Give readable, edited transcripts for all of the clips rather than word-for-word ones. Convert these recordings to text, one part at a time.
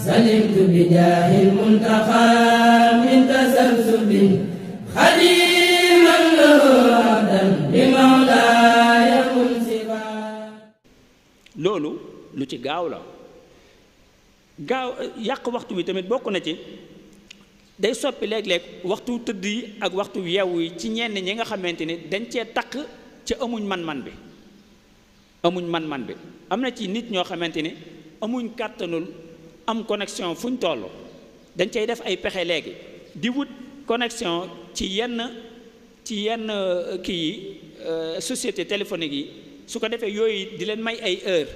سلمت بجاه المنتقى من تسلسل خديما له عبدا بمولاي منصفا. loolu lu ci gaaw la gaaw yàq waxtu wi tamit bokk na ci day soppi léeg-léeg waxtu tëdd yi ak waxtu yeewu yi ci ñenn ñi nga xamante ni dañ cee takk ci amuñ man-man bi am na ci nit ñoo xamante ni amuñ kàttanul am connexion fuñ toll dañ cay def ay pexe léegi di wut connexion ci yenn kii yi société téléphonique yi su ko defee yooyu di leen may ay heure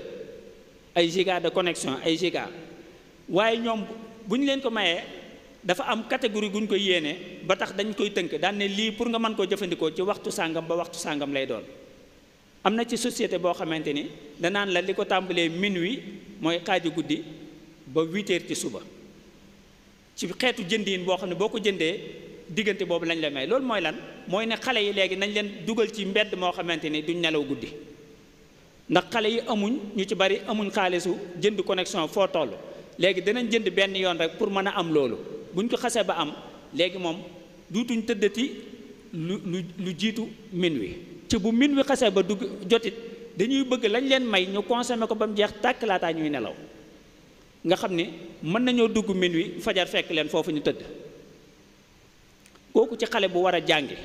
ay giga de connexion ay giga waaye ñoom bu ñu leen ko mayee dafa am catégorie gu ñu koy yéene ba tax dañ koy tënk daan ne lii pour nga mën koo jëfandikoo ci waxtu sàngam ba waxtu sàngam lay doon. am na ci société boo xamante ni danaan la li ko tàmbalee minuit mooy xaaju guddi ba 8 heures ci suba ci xeetu jëndiin boo xam ne boo ko jëndee diggante boobu lañ la may loolu mooy lan mooy ne xale yi léegi nañ leen dugal ci mbedd moo xamante ni duñ nelaw guddi ndax xale yi amuñ ñu ci bari amuñ xaalisu jënd connexion foo toll léegi danañ jënd benn yoon rek pour mën a am loolu buñ ko xasee ba am léegi moom duutuñ tëddati lu jiitu minuit ci bu minuit xasee ba dugg jotit dañuy bëgg lañ leen may ñu consommer ko ba mu jeex tàkk laataa ñuy nelaw nga xam ne mën nañoo dugg minuit fajar fekk leen foofu ñu tëdd kooku ci xale bu war a jànge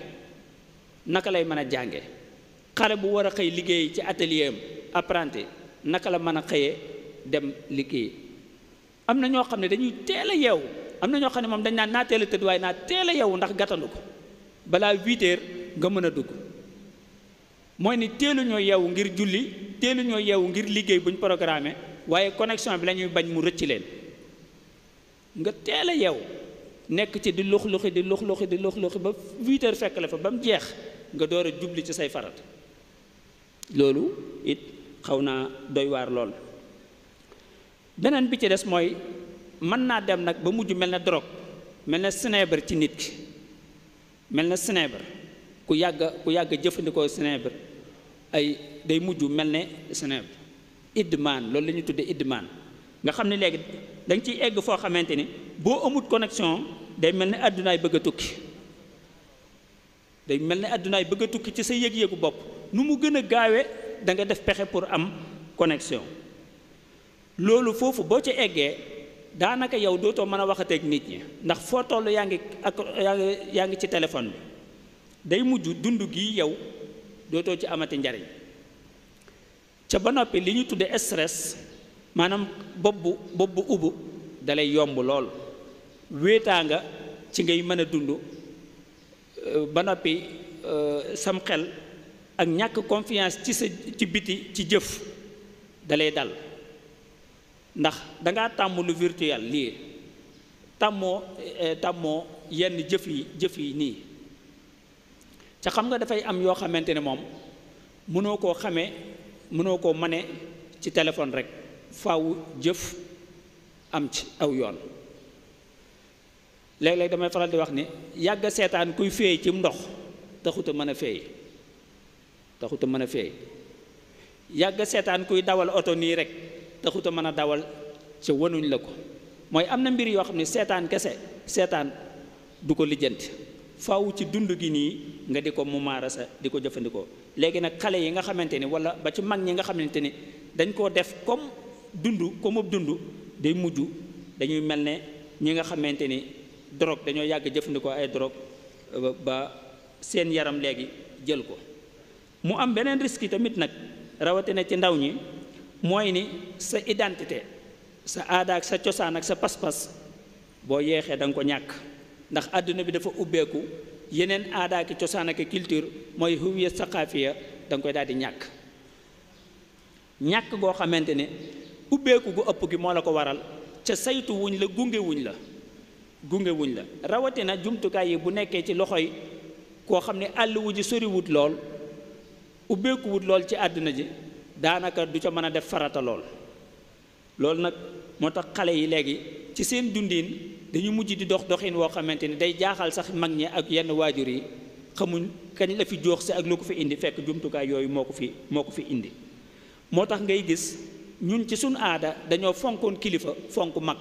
naka lay mën a jànge xale bu war a xëy liggéey ci atelier am apprenti naka la mën a xëyee dem liggéey am na ñoo xam ne dañuy teel a yeewu am na ñoo xam ne moom dañ naan naa teel a tëdd waaye naa teel a yeewu ndax gàttandu ko balaa 8 heures nga mën a dugg mooy ni teeluñoo yeewu ngir julli teeluñoo yeewu ngir liggéey buñ programmé waaye connexion bi la ñuy bañ mu rëcc leen nga teel a yeewu nekk ci di lux-luxi ba 8 heures fekk la fa ba mu jeex nga door a jubli ci say farat loolu it xaw naa doy waar lool. beneen bi ci des mooy mën naa dem nag ba mujj mel na drogue mel na sinébar ci nit ki mel na sinébar ku yàgg jëfandikoo sinébar ay day mujj mel ne sinébar idmaan loolu la ñuy tuddee idmaan nga xam ne léegi da nga ciy egg foo xamante ni boo amut connexion day mel ne àddunaay bëgg a tukki day mel ne àddunaay bëgg a tukki ci sa yëg-yëgu bopp nu mu gën a gaawee da nga def pexe pour am connexion loolu foofu boo ci eggee daanaka yow dootoo mën a waxateeg nit ñi ndax foo toll yaa ngi ci téléphone bi day mujj dund gi yow dootoo ci amati njariñ ca ba noppi li ñu tudde stress maanaam bopp bu ubbu dalay yomb lool wéetaa nga ci ngay mën a dund ba noppi sam xel ak ñàkk confiance ci biti ci jëf dalay dal ndax dangaa tàmm lu virtuel lii tàmmoo yenn jëf yi nii ca xam nga dafay am yoo xamante ne moom mënoo koo mane ci téléphone rek faaw jëf am ci aw yoon léeg-léeg damay faral di wax ni yàgg seetaan kuy féey ci ndox taxut a mën a féey yàgg seetaan kuy dawal oto nii rek taxut a mën a dawal ca wanuñ la ko mooy am na mbir yoo xam ne seetaan du ko lijjanti faaw ci dund gi nii nga di ko mumaarasa di ko jëfandikoo léegi nag xale yi nga xamante ni wala ba ci mag ñi nga xamante ni dañ koo def comme dund day mujj dañuy mel ne ñi nga xamante ni drogue dañoo yàgg jëfandikoo ay drogue ba seen yaram léegi jël ko mu am beneen risque tamit nag rawatina ci ndaw ñi mooy ni sa identité sa aada ak sa cosaan ak sa pas-pas boo yeexee da nga ko ñàkk ndax àdduna bi dafa ubbeeku yeneen aada ak cosaan ak culture mooy huwiya saqaafiya da nga koy daal di ñàkk goo xamante ne ubbeeku gu ëpp gi moo la ko waral ca saytu wuñ la gunge wuñ la rawatina jumtukaay yi bu nekkee ci loxoy koo xam ne àll wu ji soriwut lool ubbeeku wut lool ci àdduna ji daanaka du ca mën a def farata loolu nag moo tax xale yi léegi ci seen dundin dañu mujj di doxin woo xamante ni day jaaxal sax mag ñi ak yenn waajur yi xamuñ kañ la fi joox si ak lu ko fi indi fekk jumtukaay yooyu moo ko fi indi moo tax ngay gis ñun ci suñ aada dañoo fonkoon kilifa fonk mag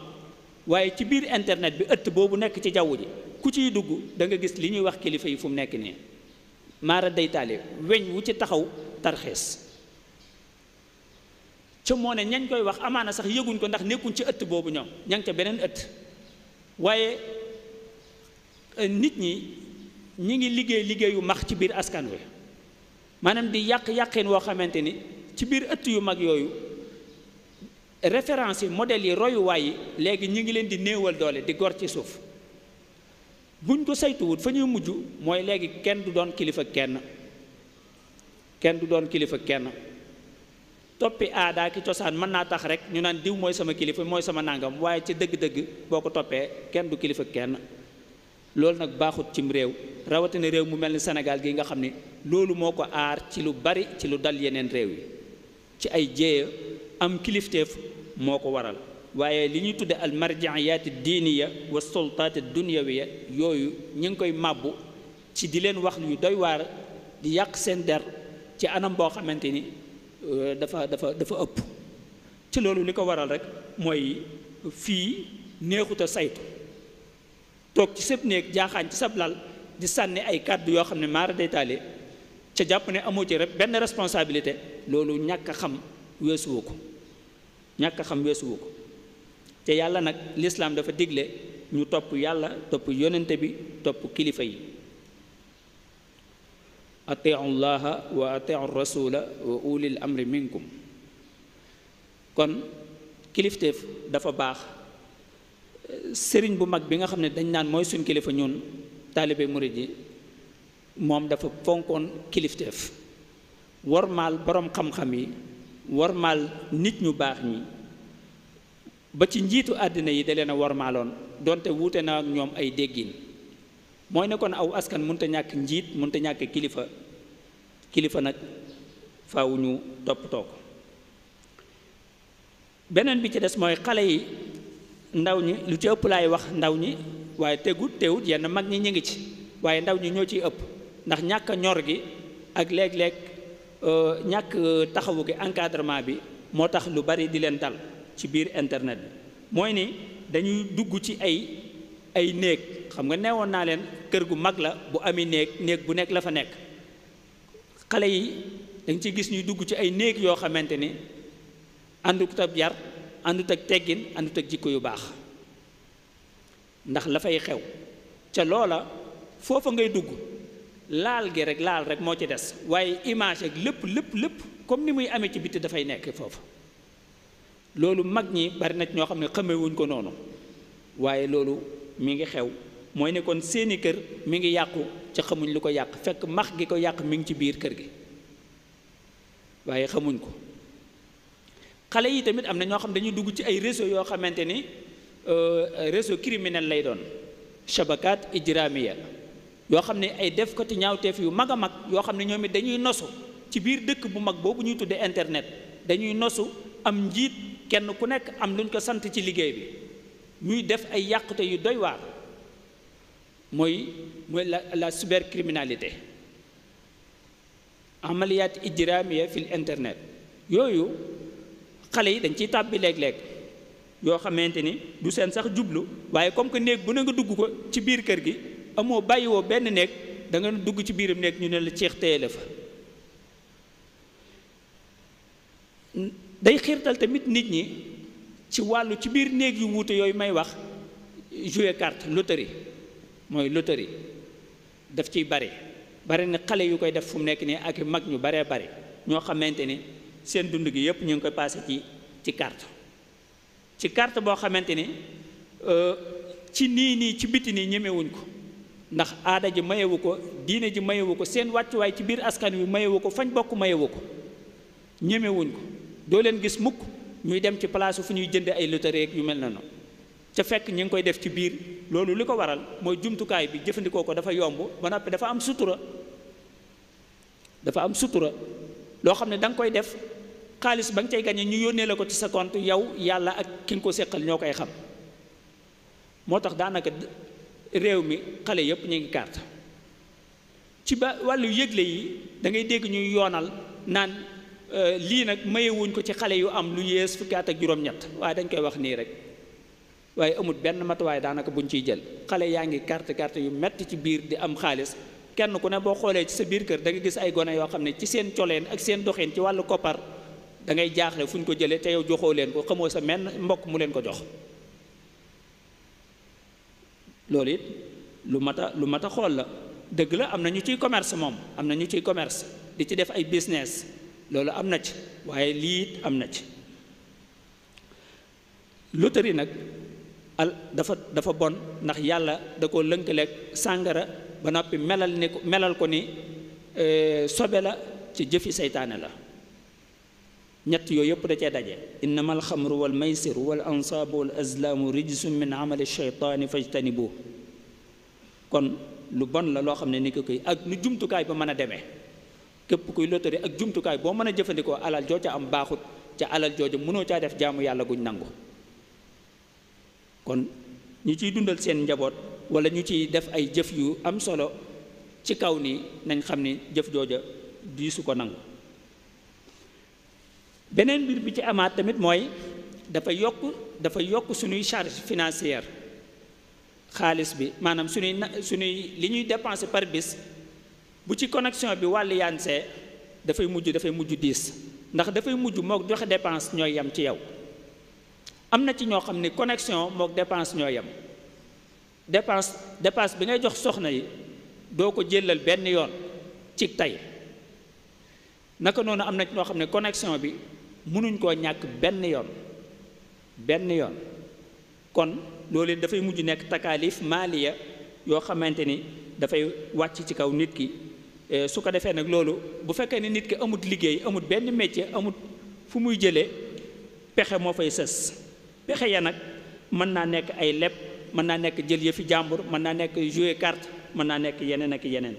waaye ci biir internet bi ëtt boobu nekk ci jaww ji ku ciy dugg da nga gis li ñuy wax kilifa yi fu mu nekk nii maara day taale weñ wu ci taxaw tarxees ca moo ne ñañ koy wax amaana sax yëguñ ko ndax nekkuñ ci ëtt boobu ñoom ña ngi ca beneen ëtt waaye nit ñi ngi liggéeyu max ci biir askan wi maanaam di yàqin woo xamante ni ci biir ëtt yu mag yooyu référence yi modèles yi royuwaay yi léegi ñi ngi leen di néewal doole di gor ci suuf buñ ko saytuwut fa ñuy mujj mooy léegi kenn du doon kilifa kenn toppi aada ki cosaan mën naa tax rek ñu naan diw mooy sama kilifa mooy sama nangam waaye ci dëgg-dëgg boo ko toppee kenn du kilifa kenn loolu nag baaxut cim réew rawatina réew mu mel ni Sénégal gi nga xam ne loolu moo ko aar ci lu bari ci lu dal yeneen réew yi ci ay jéeya am kilifteef moo ko waral waaye li ñuy tudde al marjiyaat diiniya wa sultaat dunyawiya yooyu ñu ngi koy màbbu ci di leen wax yu doy waar di yàq seen der ci anam boo xamante ni dafa ëpp ci loolu li ko waral rek mooy fii neexut a saytu toog ci sëb néeg jaaxaan ci sab lal di sànni ay kàddu yoo xam ne maara day taale ca jàpp ne amoo ci rek benn responsabilité loolu ñàkk a xam weesuwu ko te yàlla nag lislaam dafa digle ñu topp yàlla topp yonente bi topp kilifa yi atiu llaha wa atiu rasula wa ulil amri minkum kon kilifteef dafa baax sëriñ bu mag bi nga xam ne dañ naan mooy suñ kilifa ñun taalibe murid yi moom dafa fonkoon kilifteef wormaal boroom xam-xam yi wormaal nit ñu baax ñi ba ci njiitu àddina yi da leen a wormaaloon donte wuute na ak ñoom ay déggin mooy ne kon aw askan mënta ñàkk njiit mënta ñàkk kilifa nag faaw ñu toppatoo ko beneen bi ci des mooy xale yi ndaw ñi lu ci ëpp laay wax ndaw ñi waaye teewut yenn mag ñi ñu ngi ci waaye ndaw ñi ñoo ciy ëpp ndax ñàkk a ñor gi ak léeg-léeg ñàkk taxawu gi encadrement bi moo tax lu bari di leen dal ci biir internet bi mooy ni dañuy dugg ci ay néeg xam nga neewoon naa leen kër gu mag la bu ami néeg bu nekk la fa nekk xale yi dañ ci gis ñuy dugg ci ay néeg yoo xamante ni àndut ak yar àndut ak teggin àndut ak jikko yu baax ndax la fay xew ca loola foofa ngay dugg laal rek moo ci des waaye image ak lépp comme ni muy amee ci bitti dafay nekk foofu loolu mag ñi bari na ñoo xam ne xamewuñ ko noonu waaye loolu mi ngi xew mooy ne kon seeni kër mi ngi yàqu ca xamuñ lu ko yàq fekk max gi ko yàq mi ngi ci biir kër gi waaye xamuñ ko xale yi tamit am na ñoo xam dañuy dugg ci ay réseau yoo xamante ni réseau criminel lay doon shabakat ijramiya yoo xam ne ay defkati ñaawteef yu mag a mag yoo xam ne ñoom it dañuy nosu ci biir dëkk bu mag boobu ñuy tuddee internet dañuy nosu am njiit kenn ku nekk am luñ ko sant ci liggéey bi ñuy def ay yàqute yu doy waar mooy la cybercriminalité amaliyat ijramiya fil internet yooyu xale yi dañ ciy tàbbi léeg-léeg yoo xamante ni du seen sax jublu waaye comme que néeg bu ne nga dugg ko ci biir kër gi amoo bàyyiwoo benn néeg da nga dugg ci biiram néeg ñu ne la ceex téye la fa day xiirtal tamit nit ñi ci wàllu ci biir néeg yu wuute yooyu may wax jouer carte loterie mooy loterie daf ciy bari na xale yu koy def fu mu nekk nii ak mag ñu baree bari ñoo xamante ni seen dund gi yépp ñu ngi koy passé ci carte boo xamante ni ci nii ci biti nii ñemewuñ ko ndax aada ji mayewu ko diine ji mayewu ko seen wàccuwaay ci biir askan wi mayewu ko fañ bokk mayewu ko ñemewuñ ko doo leen gis mukk ñuy dem ci place fu ñuy jënd ay loterie yu mel noonu ca fekk ñi ngi koy def ci biir loolu li ko waral mooy jumtukaay bi jëfandikoo ko dafa yomb ba noppi dafa am sutura loo xam ne da nga koy def xaalis ba nga cay gañe ñu yónnee la ko ci sa compte yow yàlla ak ki nga ko seqal ñoo koy xam moo tax daanaka réew mi xale yépp ñu ngi carte ci ba wàllu yëgle yi da ngay dégg ñuy yoonal naan lii nag mayewuñ ko ci xale yu am lu yées fukki at ak juróom-ñett waaye dañ koy wax nii rek waaye amul benn matuwaay daanaka buñ ciy jël xale yaa ngi carte yu metti ci biir di am xaalis kenn ku ne boo xoolee ci sa biir kër da nga gis ay gone yoo xam ne ci seen coleen ak seen doxin ci wàllu koppar da ngay jaaxle fu ñu ko jëlee te yow joxoo leen ko xamoo sa menn mbokk mu leen ko jox loolu it lu mat a xool la dëgg la am na ñu ciy commerce moom am na ñu ciy commerce di ci def ay business loolu am na ci waaye lii it am na ci loterie nag dafa bon ndax yàlla da ko lënkaleeg sàngara ba noppi melal ko ni sobe la ci jëfi seytaane la ñett yooyu yëpp da cee daje innama alxamru wal maysiru wal ansaabu wal azlaamu rijsum min amali sheytaani fajtanibu kon lu bon la loo xam ne ni ko koy ak nu jumtukaay ba mën a demee képp kuy loterie ak jumtukaay boo mën a jëfandikoo alal joo ca am baaxut ca alal jooju mënoo caa def jaamu yàlla guñ nangu kon ñu ciy dundal seen njaboot wala ñu ciy def ay jëf yu am solo ci kaw nii nañ xam ni jëf jooja diisu ko nangu beneen mbir bi ci amaat tamit mooy dafa yokk suñuy charge financière xaalis bi maanaam suñuy li ñuy dépenser par bis bu ci connexion bi wàllu yaansee dafay mujj diis ndax dafay mujj mook joxe dépense ñooy yem ci yow am na ci ñoo xam ne connexion mook dépense ñooy yem dépense bi ngay jox soxna yi doo ko jëlal benn yoon ci tey naka noonu am na ci ñoo xam ne connexion bi mënuñ koo ñàkk benn yoon kon loolu dafay mujj nekk takaalif maaliya yoo xamante ni dafay wàcc ci kaw nit ki su ko defee nag loolu bu fekkee ne nit ki amut liggéey amut benn métier amut fu muy jëlee pexe moo fay sës pexe ya nag mën naa nekk ay leb mën naa nekk jël yëfi jàmbur mën naa nekk jouer carte mën naa nekk yeneen ak yeneen